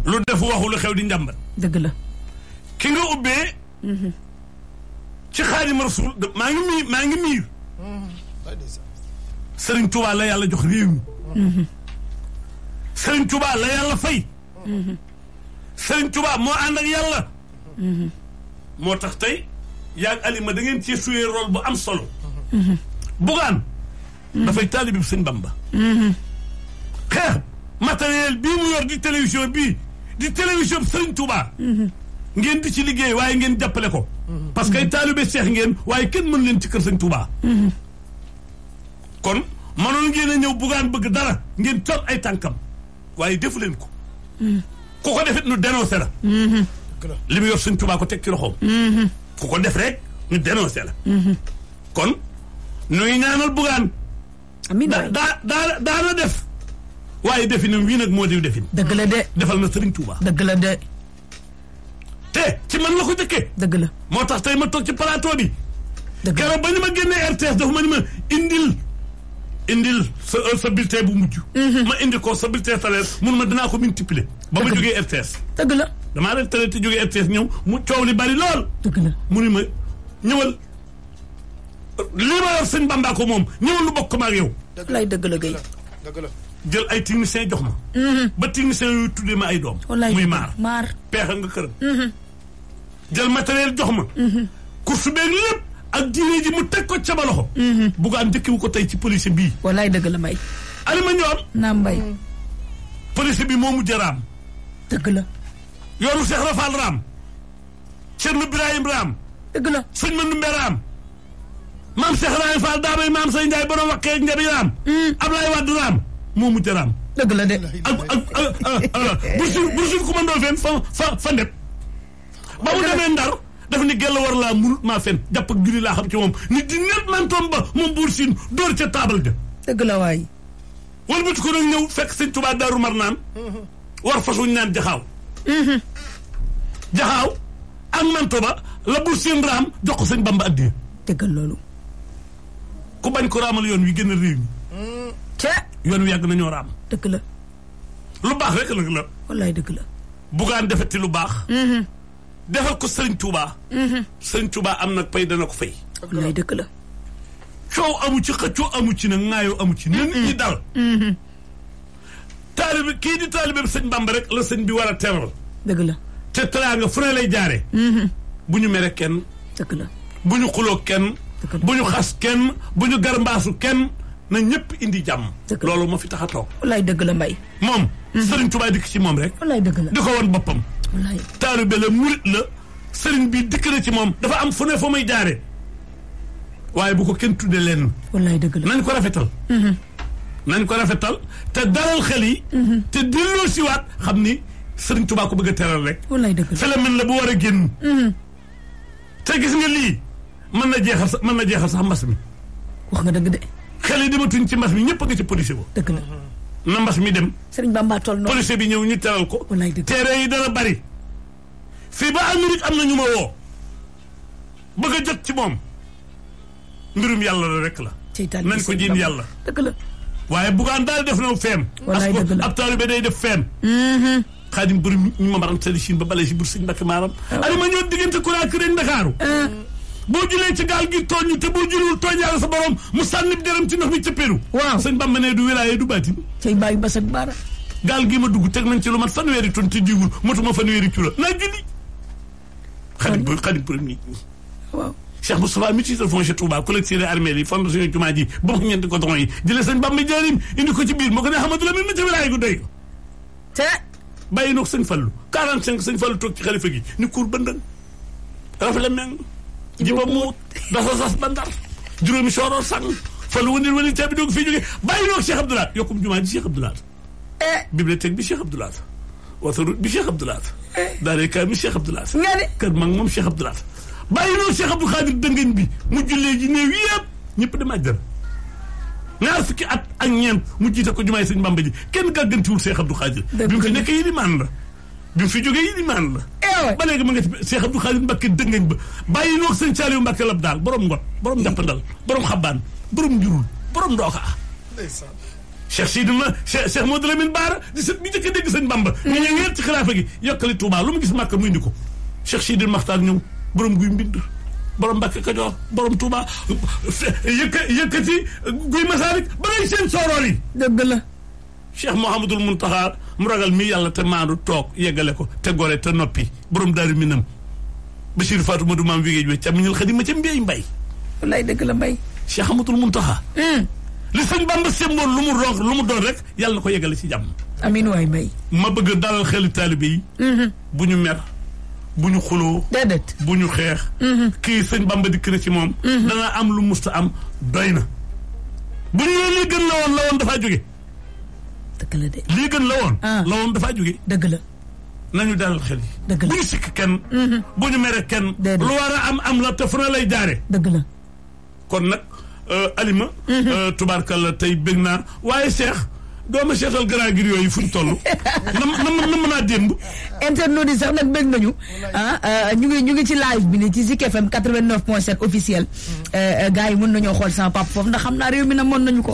lu def waxu lu xew di njàmbat. dëgg la. ki nga ubbee. ci Xaadimu Rasuul maa ngi miir. Serigne Touba la yàlla jox réew mi. Serigne Touba la yàlla fay. Serigne Touba moo ànd ak yàlla. moo tax tey yaa ngi Alima da ngeen cee suyee rôle bu am solo. Bougane. dafay taalibe Sëñ Bamba. xeex matériel bii mu yor di télévision bii di télévision Serigne Touba. ngeen di ci liggéey waaye ngeen jàppale ko. parce que ay taalibe Cheikh ngeen waaye kenn mën leen ci kër Sëñ Touba. kon mënoon ngeen a ñëw Bougane bëgg dara ngeen toog ay tànkam waaye defu leen ko. ku ko defit nu dénoncé la. li mu yor Sëñ Touba ko teg ci loxoom. ku ko def rek nu dénoncé la. kon nuy ñaanal Bougane. amiin daana def. waaye definam wii nag moo di defin. dëgg la de. defal na Sëriñ Touba. dëgg la de. te ci man la ko jëkkee. dëgg la. moo tax tey ma toog ci plateau bi. dëgg la keroog ba ñu ma génnee RTS dafa ma ni ma indil sa bulletin bu mujj. ma indi ko sa bulletin salaire mun ma dinaa ko multiplier. ba ma jógee RTS. dëgg la. damaa rek te jógee RTS ñëw mu coow li bari lool. dëgg la mu ni ma ñëwal lii ma yor Sëñ Bamba ko moom ñëwal lu bokk ma ak yow. wallaay dëgg la Guèye. dëgg la. jël ay techniciens jox ma. ba techniciens yooyu tuddee ma ay doom. wallaay muy maar peexal nga këram. jël matériel jox ma. course beeg lépp ak diine ji mu teg ko ca ba loxo. Bougane njëkkiwu ko tey ci police bii. wallaay dëgg la Mbaye. Alima Ndione. naam Mbaye. police bi moo mujj raam. dëgg la. yoonu Cheikh Rafal raam. Cerno Birahim raam. dëgg la. sëñ Mandumbe raam. maam Cheikh Rahim Fall daa bay maam Sey Ndiaye borom waxee ak njabi raam. Ablaye Wade raam moo mujj raam. dëgg la de. Boursin commando fen fa ndeb. ba mu demee Ndar daf ni gell war laa munut maa fen jàpp ak julli laa xam ci moom nit di net mantoom ba moom Boursin dóor ca taabal ja. dëgg la waay. wala bëtu ko nag ñëw fekk Sëñ Tuubaa Daaru Marnaan war fasuñ naan jaxaaw. jaxaaw ak manto ba la Boursin raam jox ko Sëñ Bamba addiya. dëggal loolu. ku bañ ko raamal yoon wi gën a réew mi. yoon wi yàgg nañoo raam. dëgg la. lu baax rek la. wallaay dëgg la. Bougane defati lu baax. defal ko Serigne Touba. Serigne Touba am nag pay dana ko fay. wallaay dëgg la. coow amu ci xëccoo amu ci nag ŋaayoo amu ci. na nit ñi dal. taalibe kii di taalibe Sëñ Bamba rek la sëñ bi war a teral. dëgg la. te teraanga fu ne lay jaaree. bu ñu mere kenn. dëgg la. bu ñu xuloo kenn. bu ñu xas kenn bu ñu garmbaasu kenn na ñëpp indi jàmm. loolu ma fi tax a toog. wallaay dëgg la Mbaye. moom. Serigne Touba dikk ci moom rek. wallaay dëgg la. di ko woon boppam. wallaay. taalibe la murit la Serigne bi dikk na ci moom dafa am fu ne fa muy jaaree waaye bu ko kenn tuddee leen. wallaay dëgg la. nañ ko rafetal. nañ ko rafetal te dalal xel yi. te delloo siwaat xam ni Serigne Touba ko bëgg a teral rek. wallaay dëgg la. phénomène la bu war a génn. te gis nga lii. mën na jeexal sax mbas mi. wax nga dëgg de. xel yi dematuñ ci mbas mi ñëpp a nga ci policier ba. dëgg la. na mbas mi dem. Serigne Bamba toll noonu. policier bi ñëw ñu teral ko. wallaay dëgg. terrain yi dana bari. fii ba Amérique am na ñu ma woo. bëgg a jot ci moom. mbirum yàlla la rek la. nañ ko jiin yàlla. dëgg la. waaye Bougane daal def na feem. wallaay dëgg la ab taalibe day def feem. Xaadim bëri ñu ma maram sali Chine ba bale si bur sëñ Mbàkke maaram. Alima ñoo diggante Conakry ak Ndakaaru. boo julee ci gaal gi tooñ te boo julul tooñ yàlla sa borom mu sànni dërëm ci ndox mi ca Péru. waaw sëñ Bamba ne du wilaaye du baatin. cay bàyyi bas ak baara. gaal gi ma dugg teg nañ ci lu mat fanweeri ton te diwul motuma fanweeri cura naa julli. xadim pour nit ñi. waaw. Cheikh Moustapha mi titre foncier Touba collecteur armée yi fondation jumaa ji ba mu ñeenti coton yi jëlee sëñ Bamba jaarim indi ko ci biir moo ko ne Ahmadou Lamine ma ca wilaaye gu doy. te. bàyyi noog sëñ Fallu 45 sëñ Fallu toog ci xalifa gi ni kuur bëndën rafle meng jiba muut dafa sas ba Ndar juróomi sooroor sang Fallu wëndil caabi doog fii jógee bàyyi noog Cheikh Abdoulaye yokkum jumaa ji Cheikh Abdoulaye bibliothèque bi Cheikh Abdoulaye autoroute bi Cheikh Abdoulaye daaree kaay mi Cheikh Abdoulaye nga ne kër mag moom Cheikh Abdoulaye bàyyi noog Cheikh Abdou Khadir dëngañ bi mu jullee ji néew yëpp ñëpp dem àjjana ñaar fukki at ak ñeent mu jiite ko jumaay sëñ Bamba ji kenn gàggantiwul Cheikh Abdou Khadir bi mu fi nekk yi di maan la bi mu fi jógee yi di maan la ba léegi ma nga ci Cheikh Abdou Khadir Mbacké dëngañ ba bàyyi noog sëñ Saliou Mbacké lab daal borom ngot borom njàppandal borom xabaan borom njurul borom ndooka Cheikh Modou Lamine Bara di sët bi njëkk a dégg sëñ Bamba. ñu ñëw ngeen ci xilaafa gi yokkali Touba lu mu gis Màkka mu indi ko. Cheikh Sidi Maxtaar ñëw borom guy mbind borom Mbàkke Kajoor borom Touba yëkkati guy Masaalik ba ngay seen sooroor yi. dëgg la. Cheikh Mouhamadul Muntaxa mu ragal mi yàlla te maandu toog yeggale ko te gore te noppi borom Daaru Minam Bachir Fatou Madou Maam Wigéej we ca miñul xadi ma ca mbéy mbay. wallaay dëgg la mbay. Cheikh Amadul Muntaxa li sëñ Bamba semboon lu mu doon rek yàlla na ko yeggale ci jàmm. amiin waay mbay. ma bëgg dalal xelu taalibe yi. bu ñu mer bu ñu xuloo. déedéet bu ñu xeex. kii sëñ Bamba dikk na ci moom. dana am lu musta am doy na. bu ñu nee lii gën la woon dafaa jóge. dëgg la de. lii gën la woon dafaa jóge. dëgg la. nañu dalal xel yi. dëgg la bu ñu sikk kenn. bu ñu mere kenn. déedéet lu war a am la te fu na lay jaare. dëgg la. kon nag Alima. tubaarkalla tey bëgg naa waaye Cheikh dooma seetal grand gir yooyu fu ñu toll. na mën naa démb. internautes yi sax nag bëgg nañu ñu ngi ci live bi ni ci Zik FM 89.7 officiel. gars yi mën nañoo xool sama papa foofu ndax xam naa réew mi na mën nañu ko.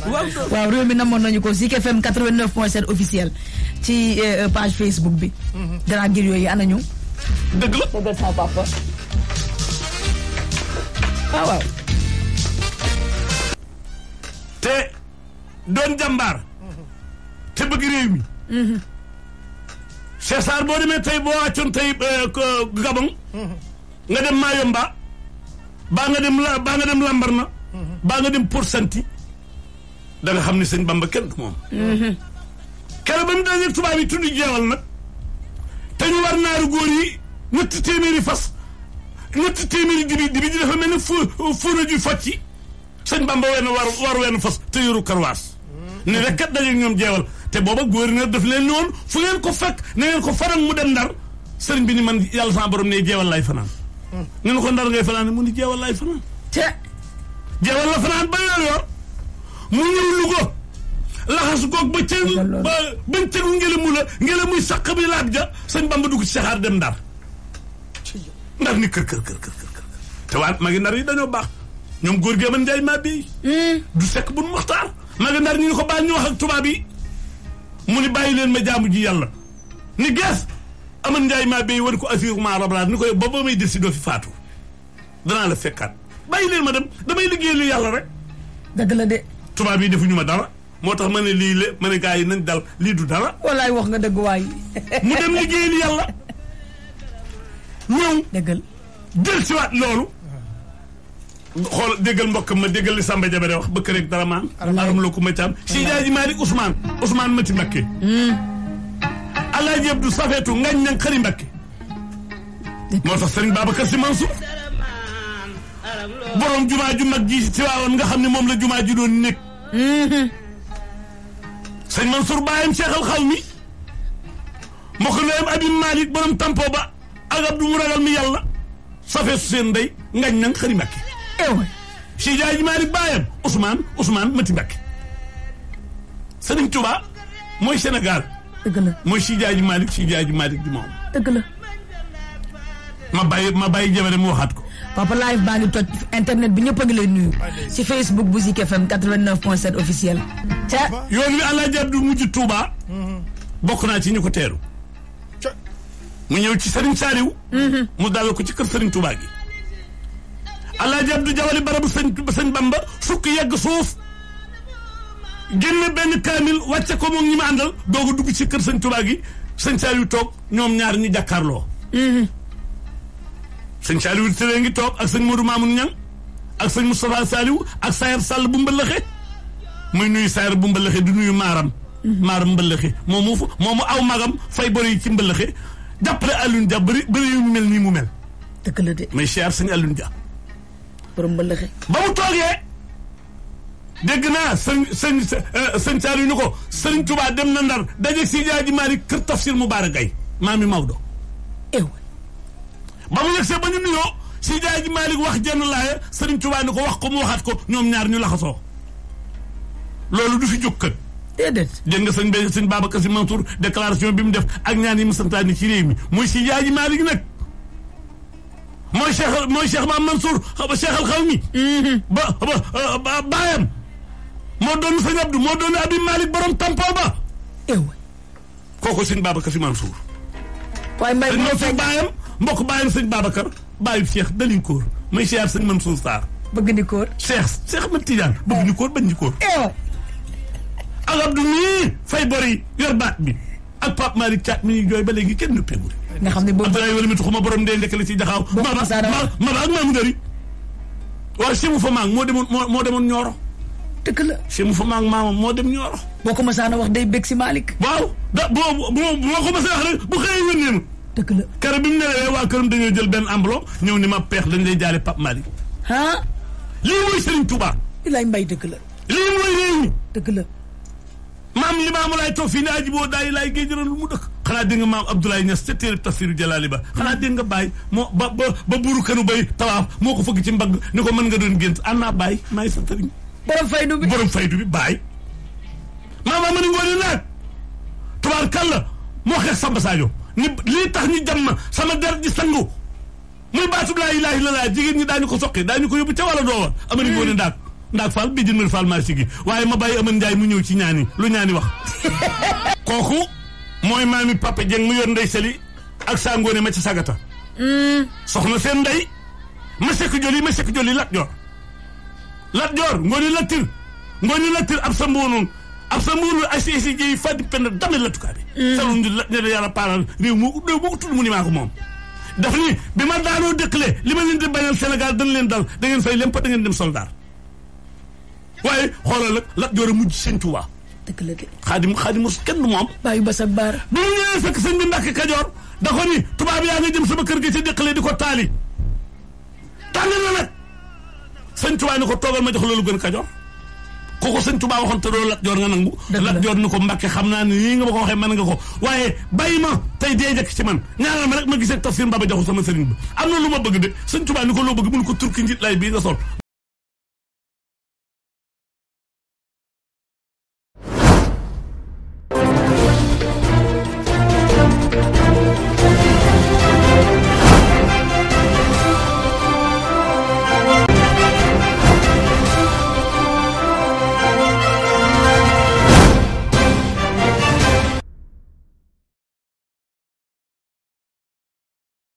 waaw réew mi na mën nañu ko Zik FM 89.7 officiel ci page Facebook bi. grand gir yooyu ana ñu. dëgg la dëggal sama papa. waaw. te doon jàmbaar. te bëgg réew mi. Cheikh Sarr boo demee tey boo wàccoon tey Gabon. nga dem Mayomba. baa nga dem Lambarna. baa nga dem Port-Santi. da nga xam ne sëñ Bamba kenn du moom. keroog ba mu dajeeg tubaab yi tudd jeewal nag. te ñu war naaru góor yi ñetti téeméeri fas. ñetti téeméeri dibi di dafa mel ne fóora ju focci. sëñ Bamba war wenn fas te yoru karwaas. ne rek kat dajeeg ñoom jeewal te booba gouverneur daf leen ni woon fu ngeen ko fekk na ngeen ko faral mu dem ndar sëriñ bi ni man yàlla sama borom ne jeewal laay fanaan. ngeen ko ndar ngay fanaan mu ni jeewal laay fanaan. te jeewal la fanaan ba yor mu ñëw Louga laxasu goog bañ tegu ngelaw muy sàq bi laab ja sëñ Bamba dugg ci saxaar dem ndar. ndar ni kër te waat magi ndar yi dañoo baax ñoom góor gi aman njaay maa bii du sekk buñ muxtaar magi ndar ñu ni ko baal ñu wax ak tubaab yi mu ni bàyyi leen ma jaamu ji yàlla ni gees aman njaay maa bii war ko assurement rablaat ni ko ba ba may décidé fi faatu danaa la fekkaat bàyyi leen ma dem damay liggéey li yàlla rek. dëgg la de. tubaab yi defuñu ma dara moo tax ma ne ma ne gars yi nañ dal lii du dara. wallaay wax nga dëgg waay. mu dem liggéey li yàlla ñëw. dëggal del si waat loolu. xool déggal mbokkam ma déggal li Samba Jabare wax bëkk rek dara maan. aram la ko ma caam. si jaaji Malick Ousmane Mati Mbakke. Alaaji Abdou Safeetu ngañ nang xëri Mbakke. moo tax Serigne Babacar Sy Mansour. borom jumaa ju mag ji ci waawoon nga xam ne moom la jumaa ji doon nekk. sëñ Mansour baayam Cheikh Al Xawmi. moo ko ndeyam Abib Malick borom tampo ba ak Abdou mu ragal mi yàlla. Safeetu seen ndey ngañ nang xëri Mbakke. si jaaji Malick baayam Ousmane Mati Mbakke. Sëriñ Tuubaa mooy Sénégal. dëgg la mooy si jaaji Malick di moom. dëgg la. ma bàyyi jabare mu waxaat ko. Papa live baa ngi toj internet bi ñëpp a ngi lay nuyu. ci Facebook bu Zik FM 89.7 officiel. ca yoon wi Alaaji Abdu mujj Touba. bokk naa ci ñu ko teeru. mu ñëw ci Serigne Saliou. mu dalal ko ci kër Serigne Touba gi. Alaaji Abdu jawali barabu sëñ Bamba fukk yegg suuf. génne benn kaamil wàcce ko moom ñi ma àndal doog a dugg ci kër sëñ Touba gi sëñ Saliou toog ñoom ñaar ñu jàkkaarloo. sëñ Saliou Touré ngi toog ak sëñ Modou Mamoun Niang ak sëñ Moustapha Saliou ak Sayar Sall bu mbëllëxe muy nuyu Sayar bu mbëllëxe du nuyu maaram mbëllëxe moomu aw magam fay bor yi ci mbëllëxe jàppale Alioune Dia bëri yu mel nii mu mel. dëgg la de. may siyaar sëñ Alioune Dia. borom mbëllëxe. ba mu toogee dégg naa sëñ Saliou ni ko sëriñ Touba dem na Ndar dajeeg si Jaaji Malick kër Tafsir Moubarak Gaye maami Maodo. ba mu yegsee ba ñu nuyoo si Jaaji Malick wax jenn laaya Sëriñ Tuubaa ni ko wax ko mu waxaat ko ñoom ñaar ñu laxasoo loolu du fi jóg kat. déedéet. dégg nga sëñ Babacar Sy Mansour déclaration bi mu def ak ñaan yi mu santaane ci réew mi mooy si Jaaji Malick nag mooy Cheikh Maam Mansour Cheikh Al Xawmi. ba baayam moo doon sëñ Abdou moo doon Abi Malick borom tampoo ba. kooku sëñ Babacar Si Mansour. waaye mbay bu ñu fekk baayam mbokk baayam sëñ Babacar baayu Cheikh dalin Koor may siyaar sëñ Mansour Sarr. bëgg ni Koor. Cheikh Ahmed Tidiane bëgg ñu Koor bañ ñu Koor. ak Abdou mii fay bor yi yor baat bi ak Pape Malick Thiat mi ñuy jooy ba léegi kenn nëppeegul. nga xam ne boobu Abdoulaye wala mi tuxuma borom ndee ndekk la ci jaxaaw. boobu Maba ak Mamou Dari. waaw Chemou fa maang moo demoon Nioro. dëgg la Chemou fa maang maamam moo dem Nioro. boo ko masaana wax day bég si Malick. waaw boo ko masaa wax rek bu xëyee yónnee ma. dëgg la keroog bi mu nelawee waa këram dañoo jël benn enveloppe ñëw ni ma peex dañ lay jaale Pape Malick. lii mooy Serigne Touba. lay mbay dëgg la. lii mooy réew mi. dëgg la. maam Limaamu Laay toog fii ne aji boo daay laay géej lu mu dëkk. xanaa dégg nga maam Abdoulaye Niass ca téere tafsiru Jalaali ba xanaa dégg nga bàyyi moo ba buuru kanu bay tawaaf moo ko fëgg ci mbagg ni ko mën nga doon gént ànd naa bàyyi maay sa sëriñ. borom faydu bi bàyyi. maam Amady Ngoone naag tubaar kàlla moo xeex Samba Sadio ni lii tax ñu jam ma sama der ji sangu muy baatub laa ilaaha illallaah jigéen ñi daañu ko soqi daañu ko yóbbu ca wala doo wa Amady Ngoone ndaag Fall bii jën mel Fall maa sigi waaye ma bàyyi Amady Ndiaye mu ñëw ci ñaani lu ñaani wax kooku mooy maami Papa Dieng mu yor ndey seli ak saa ngoone ma ci sagata soxna seen ndey ma sekk joli Lat Joor ngoone lattir ab sa mboonun ay si jéyi faddi penn dame latukaa bi salum di lat ñe yàlla paaral réew moo ko tudd mu ni maa ko moom daf ni bi ma daanoo dëkkale li ma leen di bañal Sénégal dañ leen dal da ngeen fay lempa da ngeen dem soldat waaye xoolal nag Lat Joor a mujj Sëñ Tuubaa dëgg la de xaadim mos kenn du moom bàyyi ba sa baar bi mu ñëwee fekk sëñ bi Mbàkke Kajoor da ko ni tubaab yaa nga jëm sama kër gi ca dëkkale di ko taali tàng na nag Sëñ Tuubaa ni ko toogal ma jox loolu gën Kajoor kooku Sëñ Tuubaa waxoon te doo Lat Joor nga nangu Lat Joor ni ko Mbàkke xam naa ne nii nga ma ko waxee mën nga ko waaye bàyyi ma tey dee jëkk ci man ñaanal ma rek ma gisee tafsir Mbaba Jaxu sama sëriñ ba am na lu ma bëgg de Sëñ Tuubaa ni ko loo bëgg mun ko turki njiit lay bii nga sol